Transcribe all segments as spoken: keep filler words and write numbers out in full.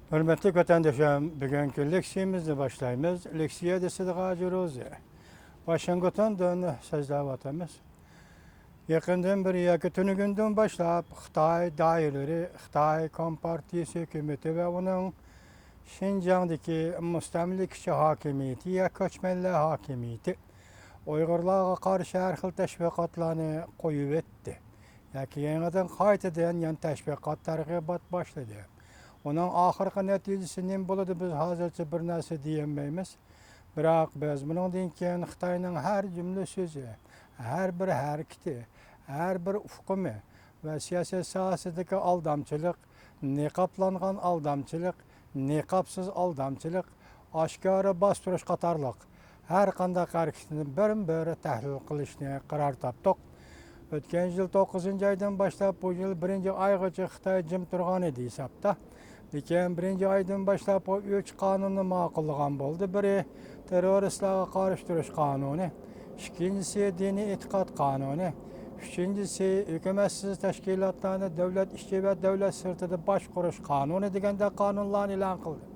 ھۆرمەتلىك ۋەتەندىشىم، بۈگۈنكى لېكسىيەمىزنى باشلايمىز. لېكسىيە دېسىدىغا جۇروزى. ۋاشىنگتوندىن سۆزلەۋاتىمىز. يېقىندىن بېرى ياكى تۈنۈگۈندىن باشلاپ خىتاي دائىرىلىرى، خىتاي كومپارتىيىسى ھۆكۈمىتى ۋە ئۇنىڭ شىنجاڭدىكى مۇستەملىكىچى ھاكىمىيىتى يا كۆچمەنلەر ھاكىمىيىتى ئۇيغۇرلارغا قارشى ھەر خىل تەشۋىقاتلارنى قويۇۋەتتى ياكى يېڭىدىن قايتىدىن يەنە تەشۋىقات، تەرغىبات باشلىدى. ئۇنىڭ ئاخىرقى نەتىجىسى نېمە بولىدۇ، بىز ھازىرچە بىر نەرسە دېيەلمەيمىز. بىراق بىز بۇنىڭدىن كېيىن خىتاينىڭ ھەر جۈملە سۆزى، ھەر بىر ھەرىكىتى، ھەر بىر ئۇقۇمى ۋە سىياسەت ساھەسىدىكى ئالدامچىلىق، نىقابلانغان ئالدامچىلىق، نىقابسىز ئالدامچىلىق، ئاشكارا باستۇرۇش قاتارلىق ھەر قانداق ھەرىكىتىنى بىرمۇ بىر تەھلىل قىلىشنى قارار تاپتۇق. ئۆتكەن يىل توققۇزىنچى ئايدىن باشلاپ بۇ يىل بىرىنچى ئايغىچە خىتاي جىم تۇرغان ئىدى ھېسابتا. لېكىن بىرىنچى ئايدىن باشلاپ ئۇ ئۈچ قانۇننى ماقۇللىغان بولدى. بىرى، تېررورىستلارغا قارشى تۇرۇش قانۇنى، ئىككىنچىسى، دىنىي ئېتىقاد قانۇنى، ئۈچىنچىسى، ھۆكۈمەتسىز تەشكىلاتلارنى دۆلەت ئىچى ۋە دۆلەت سىرتىدا باشقۇرۇش قانۇنى دېگەندەك قانۇنلارنى ئېلان قىلدى.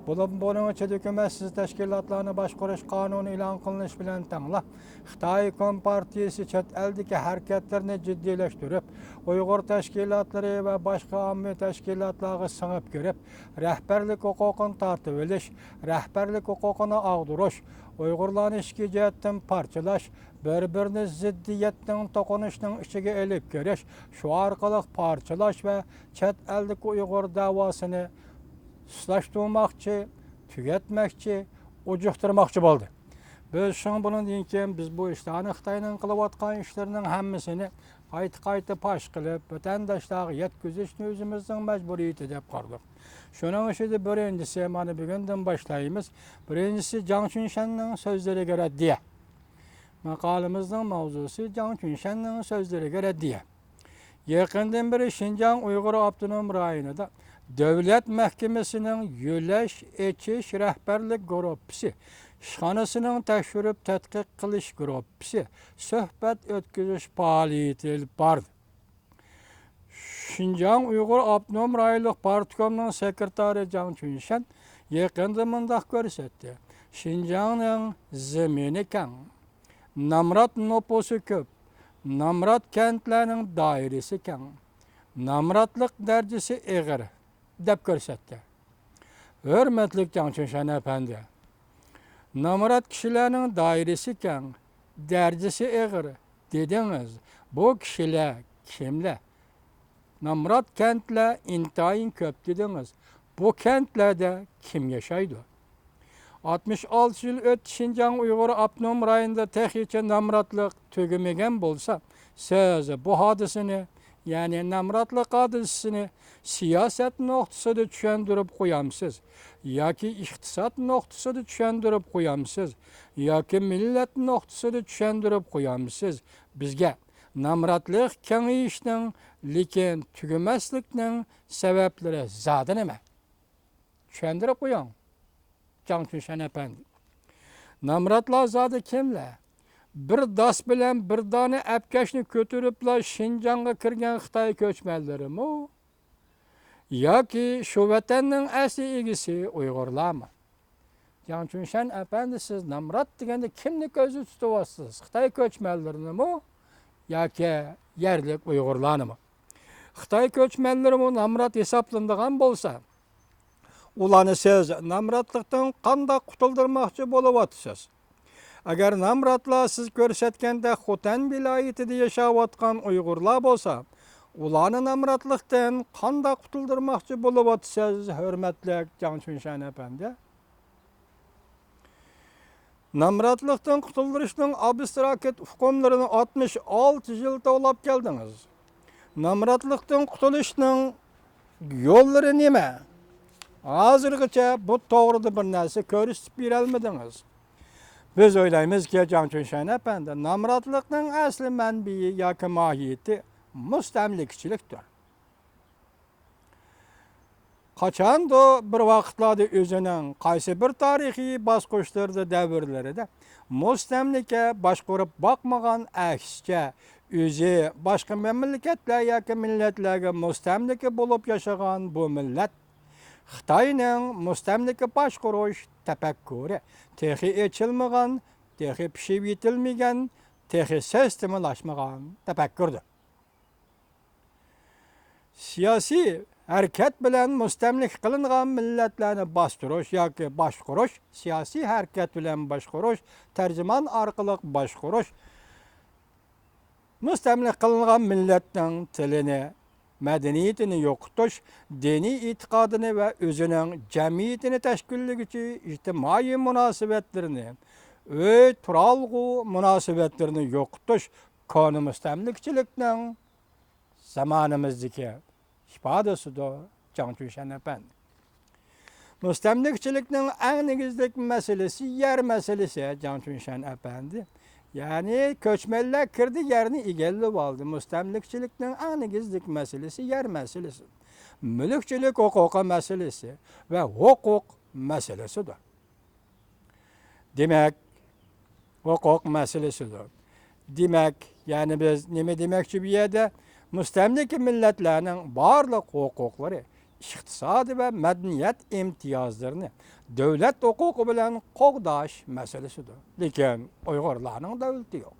بولۇپ، بۇنىڭ ئىچىدە ھۆكۈمەتسىز تەشكىلاتلارنى باشقۇرۇش قانۇنى ئېلان قىلىنىش بىلەن تەڭلا، خىتاي كومپارتىيىسى چەت ئەلدىكى ھەرىكەتلىرىنى جىددىيلەشتۈرۈپ، ئۇيغۇر تەشكىلاتلىرى ۋە باشقا ئاممىۋى تەشكىلاتلارغا سىڭىپ كىرىپ، رەھبەرلىك ھوقۇقىنى تارتىۋېلىش، رەھبەرلىك ھوقۇقىنى ئاغدۇرۇش، ئۇيغۇرلارنى ئىچكى جەھەتتىن پارچىلاش، بىر-بىرىنى زىددىيەتنىڭ توقۇنۇشىنىڭ ئىچىگە ئېلىپ كىرىش، شۇ ئارقىلىق پارچىلاش ۋە چەت ئەلدىكى ئۇيغۇر دەۋاسىنى سۇسلاشتۇرماقچى، تۈگەتمەكچى، ئۇجۇقتۇرماقچى بولدى. بىز شۇڭا بۇنىڭدىن كېيىن بىز بۇ ئىشلارنى، خىتاينىڭ قىلىۋاتقان ئىشلىرىنىڭ ھەممىسىنى قايتا-قايتا پاش قىلىپ، ۋەتەنداشلارغا يەتكۈزۈشنى ئۆزىمىزنىڭ مەجبۇرىيىتى دەپ قارىدۇق. شۇنىڭ ئىچىدە بىرىنچىسى، مانا بۈگۈندىن باشلايمىز. بىرىنچىسى، جاڭ چۈنشەننىڭ سۆزلىرىگە رەددىيە. ماقالىمىزنىڭ ماۋزۇسى جاڭ چۈنشەننىڭ سۆزلىرىگە رەددىيە. يېقىندىن بېرى شىنجاڭ ئۇيغۇر ئاپتونوم رايونىدا دۆلەت مەھكىمىسىنىڭ يۆلەش ئېچىش رەھبەرلىك گۇرۇپپىسى ئىشخانىسىنىڭ تەكشۈرۈپ تەتقىق قىلىش گۇرۇپپىسى سۆھبەت ئۆتكۈزۈش پائالىيىتى ئېلىپ باردى. شىنجاڭ ئۇيغۇر ئاپتونوم رايونلۇق پارتكومنىڭ سېكرېتارى جاڭ چۈنشەن يېقىندا مۇنداق كۆرسەتتى: شىنجاڭنىڭ زېمىنى كەڭ، نامرات نوپۇسى كۆپ، نامرات كەنتلەرنىڭ دائىرىسى كەڭ، نامراتلىق دەرىجىسى ئېغىر، دەپ كۆرسەتتى. ھۆرمەتلىك جاڭ چۈنشەن ئەپەندى، نامرات كىشىلەرنىڭ دائىرىسى كەڭ، دەرىجىسى ئېغىر دېدىڭىز. بۇ كىشىلەر كىملەر؟ نامرات كەنتلەر ئىنتايىن كۆپ دېدىڭىز. بۇ كەنتلەردە كىم ياشايدۇ؟ ئاتمىش ئالتە يىل ئۆتتى، شىنجاڭ ئۇيغۇر ئاپتونوم رايونىدا تېخىچە نامراتلىق تۈگىمىگەن بولسا، سىز بۇ ھادىسىنى، يەنى نامراتلىق ھادىسىسىنى سىياسەت نۇقتىسىدا چۈشەندۈرۈپ قويامسىز ياكى ئىقتىساد نۇقتىسىدا چۈشەندۈرۈپ قويامسىز ياكى مىللەت نۇقتىسىدا چۈشەندۈرۈپ قويامسىز؟ بىزگە نامراتلىق كېڭىيىشنىڭ، لېكىن تۈگىمەسلىكنىڭ سەۋەبلىرى زادى نېمە؟ چۈشەندۈرۈپ قويۇڭ، جاڭ چۈنشەن ئەپەندى. نامراتلار زادى كىملەر؟ بىر داس بىلەن بىر دانە ئەپكەشنى كۆتۈرۈپلا شىنجاڭغا كىرگەن خىتاي كۆچمەنلىرىمۇ؟ ياكى شۇ ۋەتەننىڭ ئەسلى ئىگىسى ئۇيغۇرلارمۇ؟ جاڭ چۈنشەن ئەپەندى، سىز نامرات دېگەندە كىمنى كۆزدە تۇتۇۋاتىسىز؟ خىتاي كۆچمەنلىرىنىمۇ ياكى يەرلىك ئۇيغۇرلارنىمۇ؟ خىتاي كۆچمەنلىرىمۇ نامرات ھېسابلىنىدىغان بولسا، ئۇلارنى سىز نامراتلىقتىن قانداق قۇتۇلدۇرماقچى بولۇۋاتىسىز؟ ئەگەر نامراتلار سىز كۆرسەتكەندەك خوتەن ۋىلايىتىدە ياشاۋاتقان ئۇيغۇرلار بولسا، ئۇلارنى نامراتلىقتىن قانداق قۇتۇلدۇرماقچى بولۇۋاتىسىز، ھۆرمەتلىك جاڭ چۈنشەن ئەپەندى؟ نامراتلىقتىن قۇتۇلدۇرۇشنىڭ ئابستراكت ئۇقۇملىرىنى ئاتمىش ئالتە يىل توۋلاپ كەلدىڭىز. نامراتلىقتىن قۇتۇلۇشنىڭ يوللىرى نېمە؟ ھازىرغىچە بۇ توغرىدا بىر نەرسە كۆرسىتىپ بېرەلمىدىڭىز. بىز ئويلايمىزكى، جاڭ چۈنشەن ئەپەندى، نامراتلىقنىڭ ئەسلى مەنبىيى ياكى ماھىيىتى مۇستەملىكىچىلىكتۇر. قاچاندۇر بىر ۋاقىتلاردا ئۆزىنىڭ قايسى بىر تارىخىي باسقۇچلىرىدا، دەۋرلىرىدە مۇستەملىكە باشقۇرۇپ باقمىغان، ئەكسىچە، ئۆزى باشقا مەملىكەتلەر ياكى مىللەتلەرگە مۇستەملىكە بولۇپ ياشىغان بۇ مىللەت خىتاينىڭ مۇستەملىكە باشقۇرۇش تەپەككۇرى تېخى ئېچىلمىغان، تېخى پىشىپ يېتىلمىگەن، تېخى سىستېمىلاشمىغان تەپەككۇردۇر. سىياسىي ھەرىكەت بىلەن مۇستەملىكە قىلىنغان مىللەتلەرنى باستۇرۇش ياكى باشقۇرۇش، سىياسىي ھەرىكەت بىلەن باشقۇرۇش، تەرجىمان ئارقىلىق باشقۇرۇش، مۇستەملىكە قىلىنغان مىللەتنىڭ تىلىنى، مەدەنىيىتىنى يوقىتىش، دىنىي ئېتىقادىنى ۋە ئۆزىنىڭ جەمئىيىتىنى تەشكىللىگۈچى ئىجتىمائىي مۇناسىۋەتلىرىنى، ئۆي تۇرالغۇ مۇناسىۋەتلىرىنى يوقىتىش كونا مۇستەملىكىچىلىكنىڭ زامانىمىزدىكى ئىپادىسىدۇر، جاڭ چۈنشەن ئەپەندى. مۇستەملىكىچىلىكنىڭ ئەڭ نېگىزلىك مەسىلىسى يەر مەسىلىسى، جاڭ چۈنشەن ئەپەندى. يەنى كۆچمەنلەر كىردى، يەرنى ئىگىلىۋالدى. مۇستەملىكىچىلىكنىڭ ئەڭ نېگىزلىك مەسىلىسى يەر مەسىلىسى. مۈلۈكچىلىك ھوقۇقى مەسىلىسى ۋە ھوقۇق مەسىلىسىدۇر. دېمەك، ھوقۇق مەسىلىسىدۇر. دېمەك، يەنى بىز نېمە دېمەكچى بۇ يەردە؟ مۇستەملىكە مىللەتلەرنىڭ بارلىق ھوقۇقلىرى، ئىقتىسادىي ۋە مەدەنىيەت ئىمتىيازلىرىنى دۆلەت ھوقۇقى بىلەن قوغداش مەسىلىسىدۇر. لېكىن ئۇيغۇرلارنىڭ دۆلىتى يوق.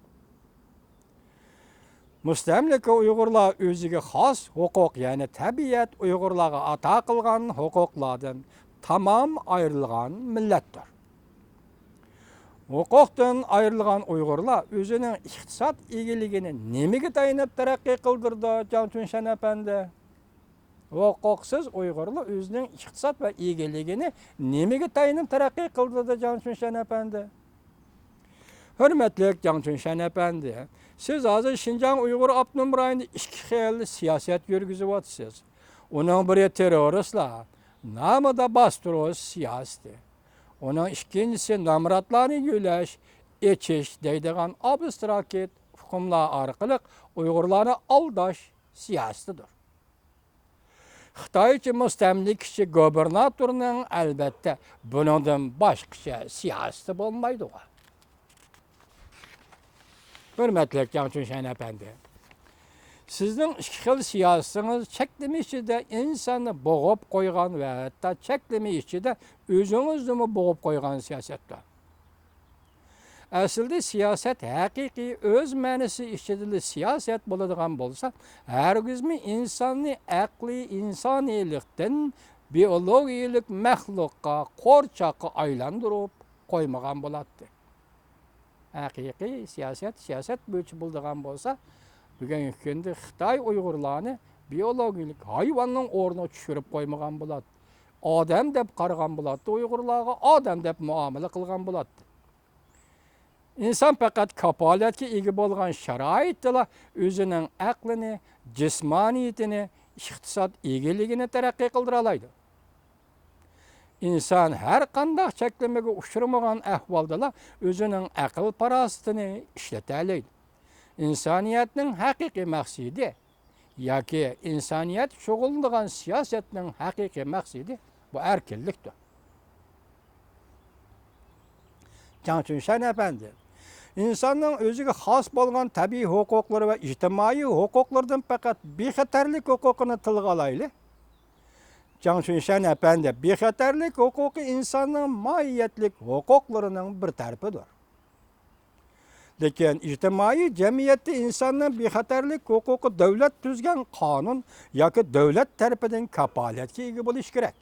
مۇستەملىكە ئۇيغۇرلار ئۆزىگە خاس ھوقۇق، يەنى تەبىئەت ئۇيغۇرلارغا ئاتا قىلغان ھوقۇقلاردىن تامام ئايرىلغان مىللەتتۇر. ھوقۇقتىن ئايرىلغان ئۇيغۇرلار ئۆزىنىڭ ئىقتىساد ئىگىلىكىنى نېمىگە تايىنىپ تەرەققىي قىلدۇرىدۇ، جاڭ چۈنشەن ئەپەندى؟ ھوقۇقسىز ئۇيغۇرلار ئۆزىنىڭ ئىقتىساد ۋە ئىگىلىكىنى نېمىگە تايىنىپ تەرەققىي قىلدۇرىدۇ، جاڭ چۈنشەن ئەپەندى؟ ھۆرمەتلىك جاڭ چۈنشەن ئەپەندى، سىز ھازىر شىنجاڭ ئۇيغۇر ئاپتونوم رايونىدا ئىككى خىل سىياسەت يۈرگۈزۈۋاتىسىز. ئۇنىڭ بىرى تېررورىستلار، نامىدا باستۇرۇش سىياسىتى. ئۇنىڭ ئىككىنچىسى نامراتلارنى يۆلەش، ئېچىش دەيدىغان ئابستراكت ئۇقۇملار ئارقىلىق ئۇيغۇرلارنى ئالداش سىياسىتىدۇر. خىتايچە مۇستەملىكىچى گوبېرناتورنىڭ، ئەلۋەتتە، بۇنىڭدىن باشقىچە سىياسىتى بولمايدىغۇ. ھۆرمەتلىك جاڭ چۈنشەن ئەپەندى، سىزنىڭ ئىككى خىل سىياسىتىڭىز چەكلىمە ئىچىدە ئىنساننى بوغۇپ قويغان ۋە ھەتتا چەكلىمە ئىچىدە ئۆزىڭىزنىمۇ بوغۇپ قويغان سىياسەتتۇر. ئەسلىدە سىياسەت ھەقىقىي ئۆز مەنىسى ئىچىدىلا سىياسەت بولىدىغان بولسا، ھەرگىزمۇ ئىنساننى ئەقلىي ئىنسانىيلىقتىن بىئولوگىيىلىك مەخلۇققا، قورچاققا ئايلاندۇرۇپ قويمىغان بولاتتى. ھەقىقىي سىياسەت سىياسەت بويىچە بولىدىغان بولسا، بۈگۈنكى كۈندە خىتاي ئۇيغۇرلارنى بىئولوگىيىلىك ھايۋاننىڭ ئورنىغا چۈشۈرۈپ قويمىغان بولاتتى. ئادەم دەپ قارىغان بولاتتى، ئۇيغۇرلارغا ئادەم دەپ مۇئامىلە قىلغان بولاتتى. ئىنسان پەقەت كاپالەتكە ئىگە بولغان شارائىتتىلا ئۆزىنىڭ ئەقلىنى، جىسمانىيىتىنى، ئىقتىساد ئىگىلىكىنى تەرەققىي قىلدۇرالايدۇ. ئىنسان ھەر قانداق چەكلىمىگە ئۇچرىمىغان ئەھۋالدىلا ئۆزىنىڭ ئەقىل-پاراسىتىنى ئىشلىتەلەيدۇ. ئىنسانىيەتنىڭ ھەقىقىي مەقسىتى ياكى ئىنسانىيەت شۇغۇللىنىدىغان سىياسەتنىڭ ھەقىقىي مەقسىتى بۇ ئەركىنلىكتۇر. جاڭ چۈنشەن ئەپەندى، ئىنساننىڭ ئۆزىگە خاس بولغان تەبىئىي ھوقۇقلىرى ۋە ئىجتىمائىي ھوقۇقلىرىدىن پەقەت بىخەتەرلىك ھوقۇقىنى تىلغا ئالايلى. جاڭ چۈنشەن ئەپەندى، بىخەتەرلىك ھوقۇقى ئىنساننىڭ ماھىيەتلىك ھوقۇقلىرىنىڭ بىر تەرىپىدۇر. لېكىن ئىجتىمائىي جەمئىيەتتە ئىنساننىڭ بىخەتەرلىك ھوقۇقى دۆلەت تۈزگەن قانۇن ياكى دۆلەت تەرىپىدىن كاپالەتكە ئىگە بولۇشى كېرەك.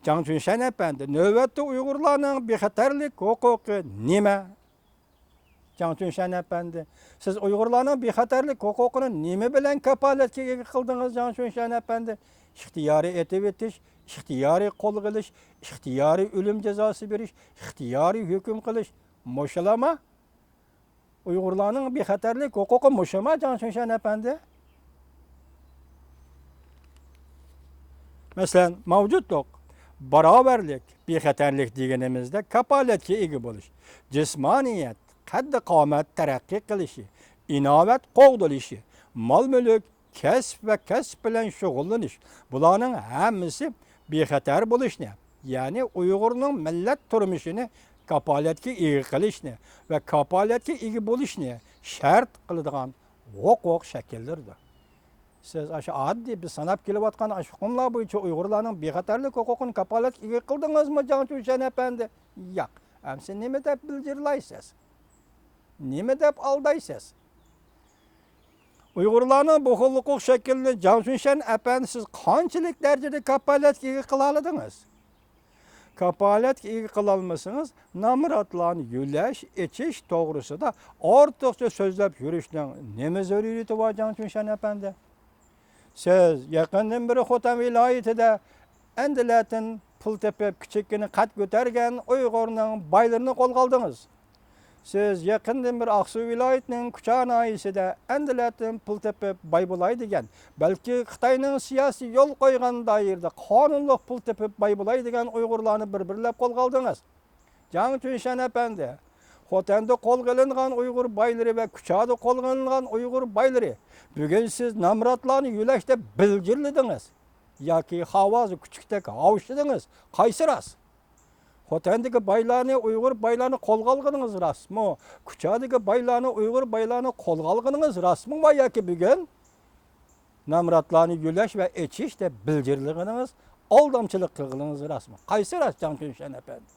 جاڭ چۈنشەن ئەپەندى، نۆۋەتتە ئۇيغۇرلارنىڭ بىخەتەرلىك ھوقۇقى نېمە؟ جاڭ چۈنشەن ئەپەندى، سىز ئۇيغۇرلارنىڭ بىخەتەرلىك ھوقۇقىنى نېمە بىلەن كاپالەتكە ئىگە قىلدىڭىز، جاڭ چۈنشەن ئەپەندى؟ ئىختىيارىي ئېتىۋېتىش، ئىختىيارىي قولغا ئېلىش، ئىختىيارىي ئۆلۈم جازاسى بېرىش، ئىختىيارىي ھۆكۈم قىلىش، مۇشۇلارما؟ ئۇيغۇرلارنىڭ بىخەتەرلىك ھوقۇقى مۇشۇما، جاڭ چۈنشەن ئەپەندى؟ مەسىلەن، مەۋجۇتلۇق، باراۋەرلىك، بىخەتەرلىك دېگىنىمىزدە كاپالەتكە ئىگە بولۇش، جىسمانىيەت، قەددى-قامەت تەرەققىي قىلىشى، ئىناۋەت قوغدىلىشى، مال-مۈلۈك، كەسىپ ۋە كەسىپ بىلەن شۇغۇللىنىش، بۇلارنىڭ ھەممىسى بىخەتەر بولۇشنى، يەنى ئۇيغۇرنىڭ مىللەت تۇرمۇشىنى كاپالەتكە ئىگە قىلىشنى ۋە كاپالەتكە ئىگە بولۇشنى شەرت قىلىدىغان ھوقۇق شەكىللىرىدۇر. سىز ئاشۇ ئاددىي بىز ساناپ كېلىۋاتقان ئاشۇ ئۇقۇملار بويىچە ئۇيغۇرلارنىڭ بىخەتەرلىك ھوقۇقىنى كاپالەتكە ئىگە قىلدىڭىزمۇ، جاڭ چۈنشەن ئەپەندى؟ ياق. ئەمسە نېمە دەپ بىلجىرلايسىز؟ نېمە دەپ ئالدايسىز؟ ئۇيغۇرلارنىڭ بۇ خىل ھوقۇق شەكلىنى جاڭ چۈنشەن ئەپەندى سىز قانچىلىك دەرىجىدە كاپالەتكە ئىگە قىلالىدىڭىز؟ كاپالەتكە ئىگە قىلالمىسىڭىز، نامراتلارنى يۆلەش، ئېچىش توغرىسىدا ئارتۇقچە سۆزلەپ يۈرۈشنىڭ نېمە زۆرۈرىيىتى بار، جاڭ چۈنشەن ئەپەندى؟ سىز يېقىندىن بېرى خوتەن ۋىلايىتىدە ئەندىلەتىن پۇل تېپىپ، كىچىككىنە قەد كۆتەرگەن ئۇيغۇرنىڭ بايلىرىنى قولغا ئالدىڭىز. سىز يېقىندىن بېرى ئاقسۇ ۋىلايىتىنىڭ كۇچا ناھىيىسىدە ئەندىلەتىن پۇل تېپىپ باي بولاي دېگەن، بەلكى خىتاينىڭ سىياسىي يول قويغان دائىرىدە قانۇنلۇق پۇل تېپىپ باي بولاي دېگەن ئۇيغۇرلارنى بىر-بىرلەپ قولغا ئالدىڭىز. جاڭ چۈنشەن ئەپەندى، خوتەندە قولغا ئېلىنغان ئۇيغۇر بايلىرى ۋە كۇچادا قولغا ئېلىنغان ئۇيغۇر بايلىرى بۈگۈن سىز نامراتلارنى يۆلەشتە بىلجىرلىدىڭىز ياكى خاۋازى كۈچۈكتەك ھاۋشىدىڭىز؟ قايسى راست؟ خوتەندىكى بايلارنى، ئۇيغۇر بايلارنى قولغا ئالغىنىڭىز راستمۇ؟ كۇچادىكى بايلارنى، ئۇيغۇر بايلارنى قولغا ئالغىنىڭىز راستمۇ ياكى بۈگۈن نامراتلارنى يۆلەش ۋە ئېچىش دەپ بىلجىرلىغىنىڭىز، ئالدامچىلىق قىلغىنىڭىز راستمۇ؟ قايسى راست، جاڭ چۈنشەن ئەپەندى؟